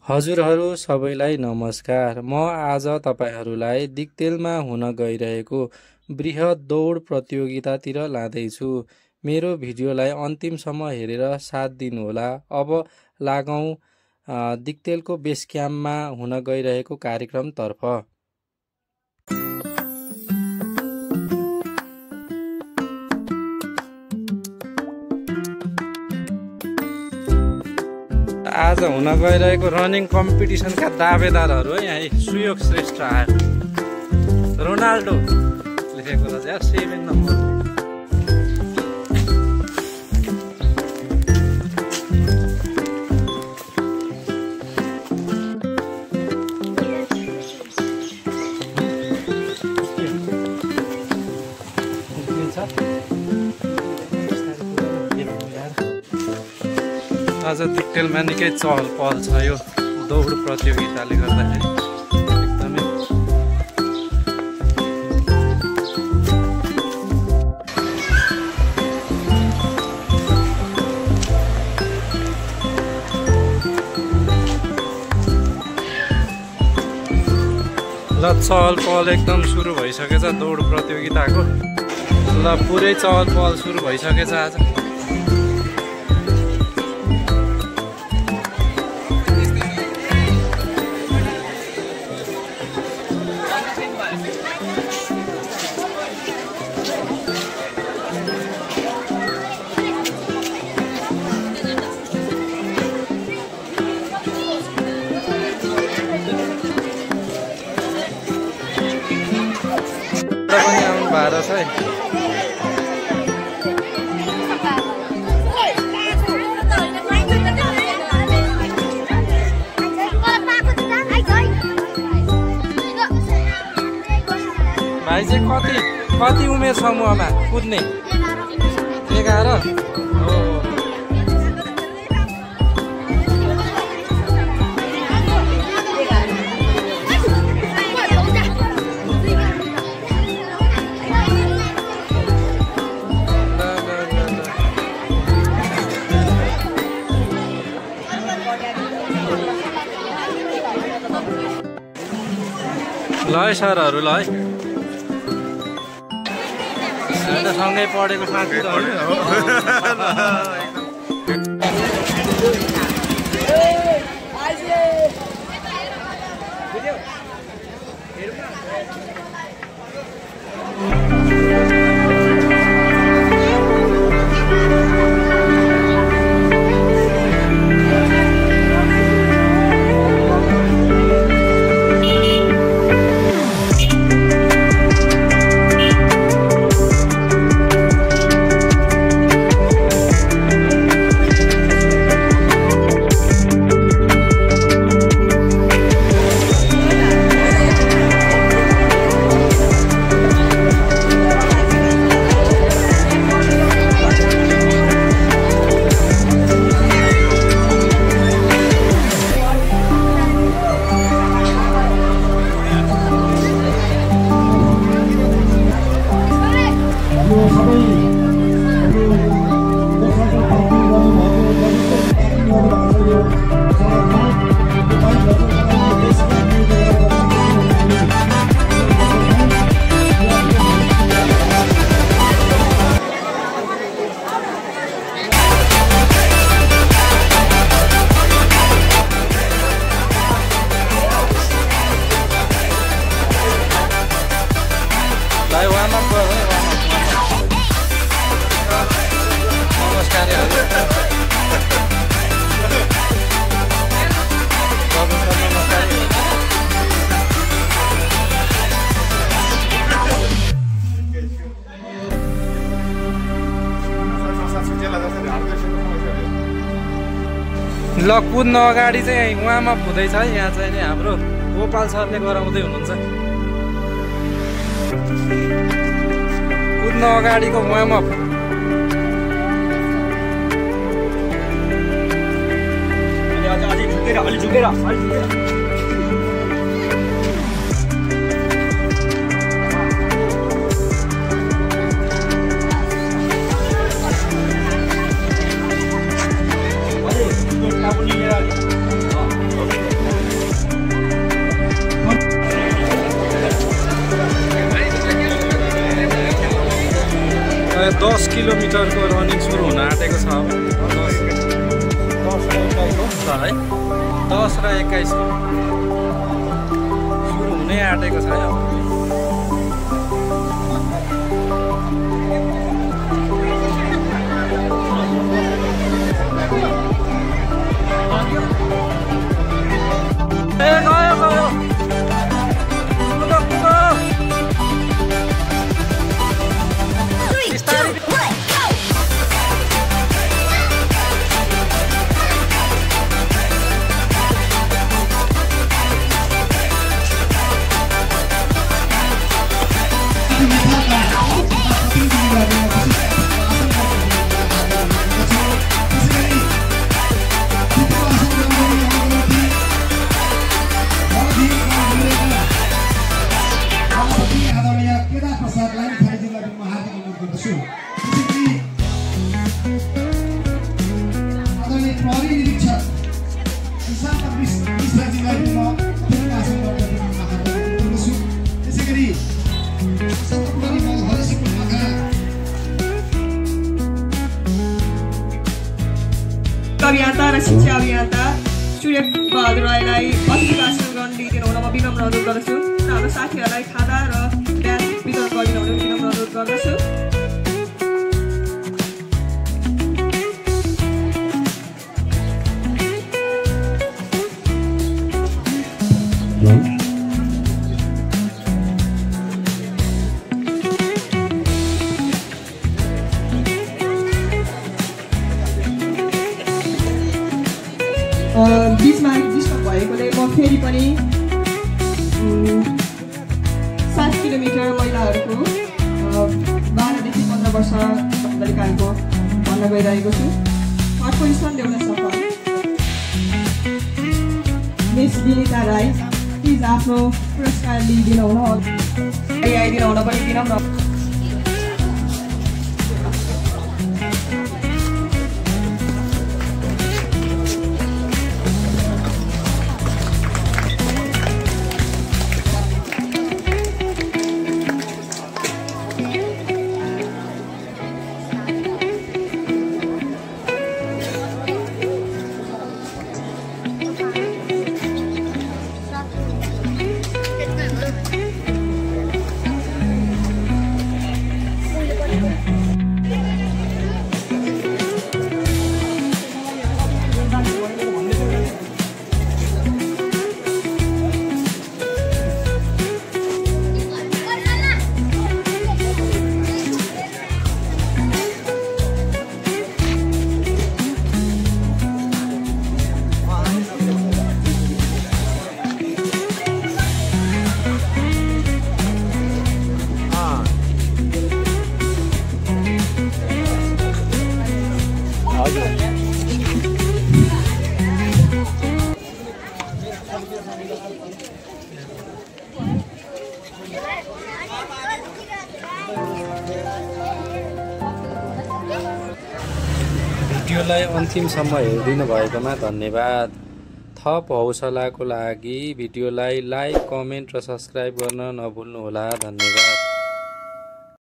हजुरहरू सबैलाई नमस्कार। म आज तपाईहरूलाई दिक्तेलमा हुन गइरहेको बृहत दौड प्रतियोगितातिर लाँदैछु। मेरो भिडियोलाई अन्तिमसम्म हेरेर साथ दिनुहोला। अब लागौँ दिक्तेलको बेस क्याम्पमा हुन गइरहेको कार्यक्रमतर्फ। आज हुन गइरहेको रनिङ कम्पिटिसनका दावेदारहरू है, यहाँ सुयोग श्रेष्ठ आयो। रोनाल्डो लेखेको रहेछ यार, 7 नम्बर। आज दिक्तेलमा निकै चहल पहल छ यो दौड प्रतियोगिताले गर्दाखेरि। एकदमै ल चहल पहल एकदम सुरु भइसकेछ दौड प्रतियोगिताको। ल पुरै चहल पहल सुरु भइसकेछ आज। पनि आउनु भएको छ है। भाइ चाहिँ कति उमेर समूहमा कुद्ने? 11 हो। ल है सरहरू, ल है सँगै पढेको साथी त ल कुद्न अगाडि चाहिँ उहाँमा हुँदैछ है। यहाँ चाहिँ नि हाम्रो गोपाल सरले गराउँदै हुनुहुन्छ। कुद्न अगाडिको उहाँमा किलोमिटरको रनिङ सुरु हुन आँटेको छ है 10 र 21 सुरु हुनै आँटेको छ है अब अभियन्ता र शिक्षा अभियन्ता सूर्य बहादुर राईलाई अतिथि भाषण गर्न दिइदिनु हुन म विनम्र अनुरोध गर्दछु र हाम्रो साथीहरूलाई खादा र ब्याज वितरण गरिदिनु हुन विनम्र अनुरोध गर्दछु। बीचमा डिस्टर्ब भएकोले म फेरि पनि 7 किलोमिटर महिलाहरूको 12 देखि 15 वर्ष बालिकाहरूको भन्न गइरहेको छु। अर्को स्थान ल्याउन सफल मिस विनिता राई प्लिज आफ्नो पुरस्कार लिइदिनु हुन आइदिनु हुन पनि विनम्र। भिडियोलाई अन्तिमसम्म हेरिदिनु भएकोमा धन्यवाद। थप हौसलाको लागि भिडियोलाई लाइक, कमेन्ट र सब्स्क्राइब गर्न नभुल्नुहोला। धन्यवाद।